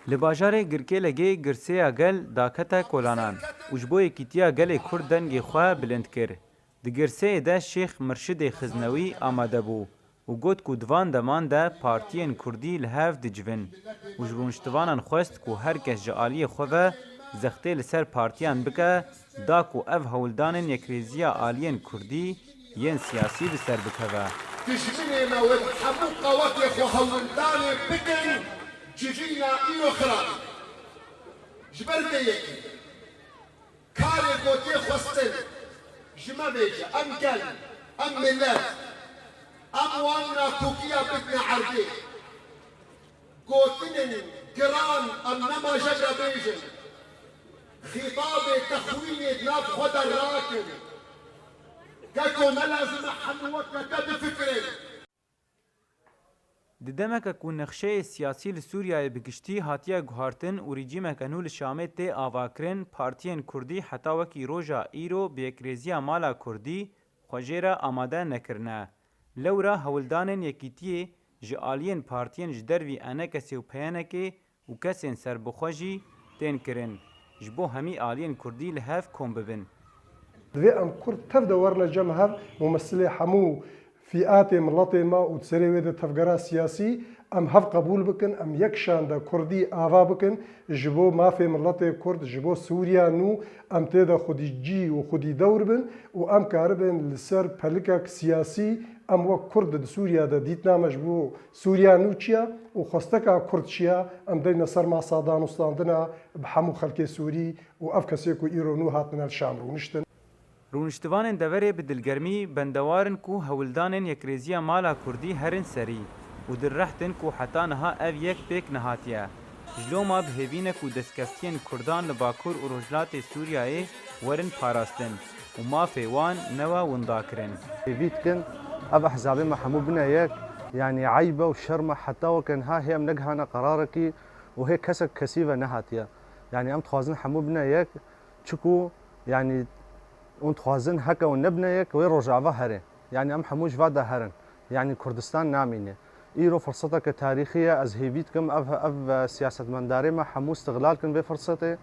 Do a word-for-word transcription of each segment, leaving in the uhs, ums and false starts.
Li bajarê Girkêlegê girseya gel dakete kolanan û ji bo yekîtiya gelê Kurd dengê xwe bilind kir. Di girseyê de Şêx Mirşidê Xiznewî amade bû û got ku di van deman de partiyên Kurdî li hev dicivin û ji rûniştivanan xwest ku her kes ji aliyê xwe ve zextê li ser partiyan bike, da ku ev hewldanên yekrêziya aliyên Kurdî yên siyasî bi ser bikeve. Dijminê me wê bi hemû qewetê xwe hewldanê bikin, civîna îro xirab e. Ji ber vê yekê karê gotê xwestin ji me bêje, em gel, em milet, em wan nakokiya bidine erdê. Gotinên giran em nema jebra bêjin. Xîtabê texwînê di nav xwe de rakin. Keko me lazim e hemû weke te bifikirin. Di demeke ku nexşeyê siyasî li Sûriyeyê bi giştî hatiye guhartin û rejîmeke nû li Şamê tê avakirin, partiyên Kurdî heta wekî roja îro bi yekrêziya mala Kurdî xwe jê re amade nekirine. Lewra hewldanên yekîtiyê ji aliyên partiyên ji dervî ENKSê û PYNKê û kesên serbixwe jî tên kirin, ji bo hemî aliyên Kurdî li hev kom bibin. Divê em Kurd tev de werine cem hev, mumesilê hemû fîatê miletê me û di serê wê de tevgera siyasî, em hev qebûl bikin, em yek şan de Kurdî ava bikin, ji bo mafê miletê Kurd, ji bo Sûriya nû, em tê de xwedî cî û xwedî dewr bin û em karibin li ser pelikek siyasî, em wek Kurd di Sûriya de dîtina me ji bo Sûriya nû çi ye û xwesteka Kurd çi ye, em deyne ser masa danûstandina bi hemû xelkê Sûrî û ev kesê ku îro nû hatine li Şam rûniştin. Rûniştivanên deverê bi dilgermî bendewar in ku hewldanên yekrêziya mala Kurdî herin serî û dilreht in ku heta niha ev yek pêk nehatiye. Ji loma bi hêvî ne ku destkeftiyên Kurdan li Bakur û Rojhilatê Sûriyeyê werin parastin û mafê wan newe winda kirin. Hêvî dikin ev ehzabê me hemû bine yek, yanî eyb e û şerm e heta weke niha hê em negihane qerarekî û hê kesek kesî ve nehatiye. Yanî em dixwazin hemû bine yek, çiku, yanî, hûn dixwazin heke hûn nebine yek, wê rojava here. Yanî em hemû ji va de herin. Yanî Kurdistan namîne. Îro firseteke tarîxî ye, ez hêvî dikim ev, ev, e, siyasetmendarê me hemû îstixlal kin vê firsetê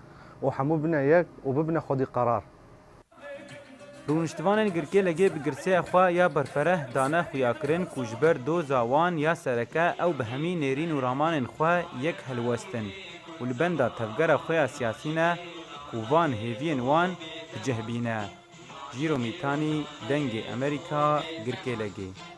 û hemû bine yek û bibine xwedî qerar. Rûniştivanên Girkêlegê bi girseya xwe ya berfereh dane xuyakirin ku ji ber doza wan ya sereke ew bi hemî nêrîn û ramanên xwe yek helwestin û li benda tevgera xwe ya siyasî ne ku van hêviyên wan bicehbîne. Jîro Mîtanî, Dengê Amerîka, Girkêlegê.